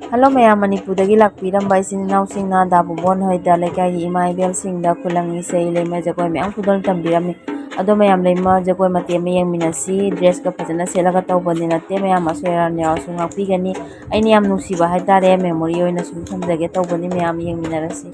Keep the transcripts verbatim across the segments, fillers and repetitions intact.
Hello ꯃꯌꯥꯝ, ꯃꯅꯤꯄꯨꯔꯗꯒꯤ ꯂꯥꯛꯄꯤꯔꯝꯕ ꯏꯆꯤꯟ ꯏꯅꯥꯎꯁꯤꯡꯅ ꯗꯥ ꯕꯨꯕꯣꯟ ꯍꯣꯏꯗ, ꯂꯩꯀꯥꯏꯒꯤ ꯏꯃꯥ ꯏꯕꯦꯜꯁꯤꯡꯗ ꯈꯨꯂꯪ ꯏꯁꯩ ꯂꯩꯃ ꯖꯒꯣꯏ ꯃꯌꯥꯝ ꯈꯨꯗꯣꯜ ꯇꯝꯕꯤꯔꯝꯃꯤ꯫ ꯑꯗꯣ ꯃꯌꯥꯝ ꯂꯩꯃ ꯖꯒꯣꯏ ꯃꯇꯦꯛ ꯑꯃ ꯌꯦꯡꯃꯤꯟꯅꯁꯤ꯫ ꯗ꯭ꯔꯦꯁꯀ ꯐꯖꯅ ꯁꯦꯠꯂꯒ ꯇꯧꯕꯅꯤ ꯅꯠꯇꯦ ꯃꯌꯥꯝ, ꯑꯁꯣꯏ ꯑꯔꯥꯟ ꯌꯥꯎꯔꯁꯨ ꯉꯥꯛꯄꯤꯒꯅꯤ꯫ ꯑꯩꯅ ꯌꯥꯝ ꯅꯨꯡꯁꯤꯕ ꯍꯥꯏꯇꯥꯔꯦ, ꯃꯦꯃꯣꯔꯤ ꯑꯣꯏꯅ ꯁꯨꯝ ꯊꯝꯖꯒꯦ ꯇꯧꯕꯅꯤ ꯃꯌꯥꯝ, ꯌꯦꯡꯃꯤꯟꯅꯔꯁꯤ꯫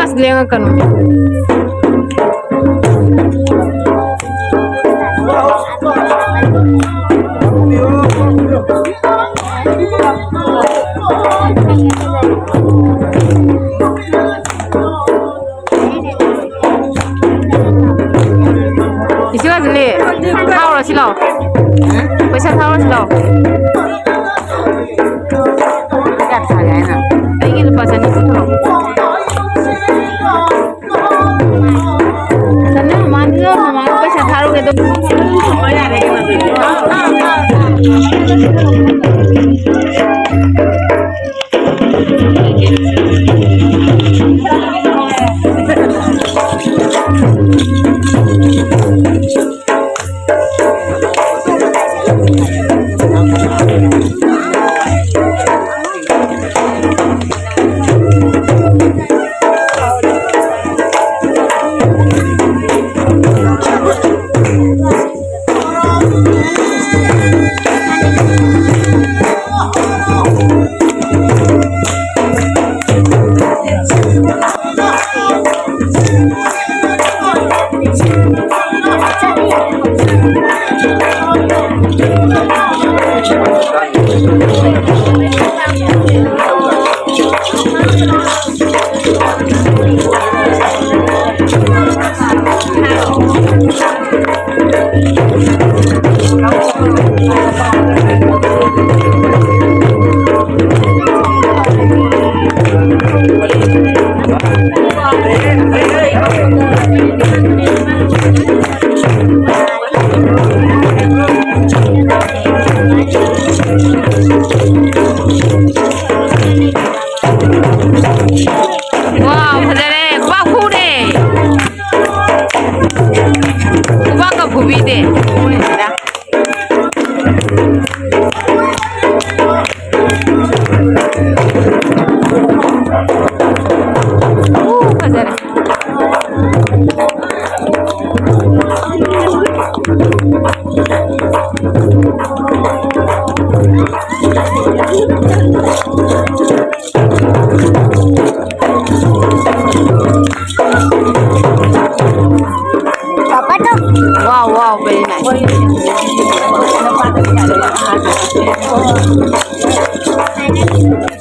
ꯑꯁ, ꯂꯦꯡꯉꯛꯀꯅꯨ꯫ ꯏꯆꯦ ꯋꯥꯖꯂꯤ, ꯊꯥꯎꯔꯣ ꯁꯤ ꯂꯥꯎ꯫ ꯄꯩꯁꯥ ꯊꯥꯎꯔꯣ ꯁꯤ ꯂꯥꯎ꯫ ꯀꯌꯥ ꯊꯥꯒꯦ ꯍꯥꯏꯅꯣ? ꯑꯩꯒꯤ ꯂꯨꯄꯥ ꯆꯅꯤ ꯄꯨꯊꯣꯔꯛꯑꯣ꯫ ꯆꯅꯤ ꯃꯃꯥꯡꯗ ꯃꯃꯥꯡꯗ ꯄꯩꯁꯥ ꯊꯥꯔꯨꯒꯦ ꯑꯗꯨꯝ꯫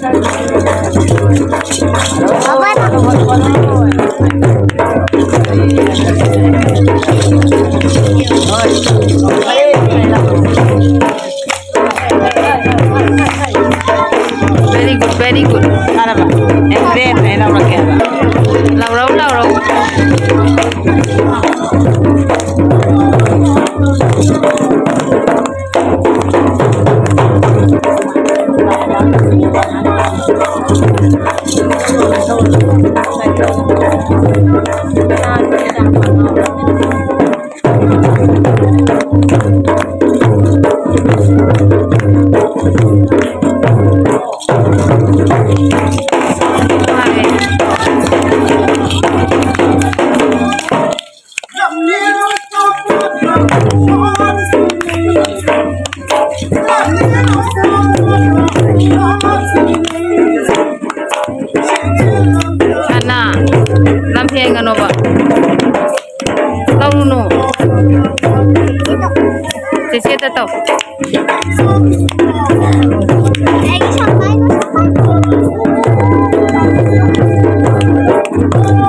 Very good, very good. ꯂꯧꯔꯧ, ꯂꯧꯔꯧ꯫ ꯁꯅꯥ, ꯂꯝꯐꯦꯟꯒꯅꯣꯕ꯫ ꯂꯧꯔꯨꯅꯨ꯫ ꯆꯦꯆꯦꯗ ꯇꯧ꯫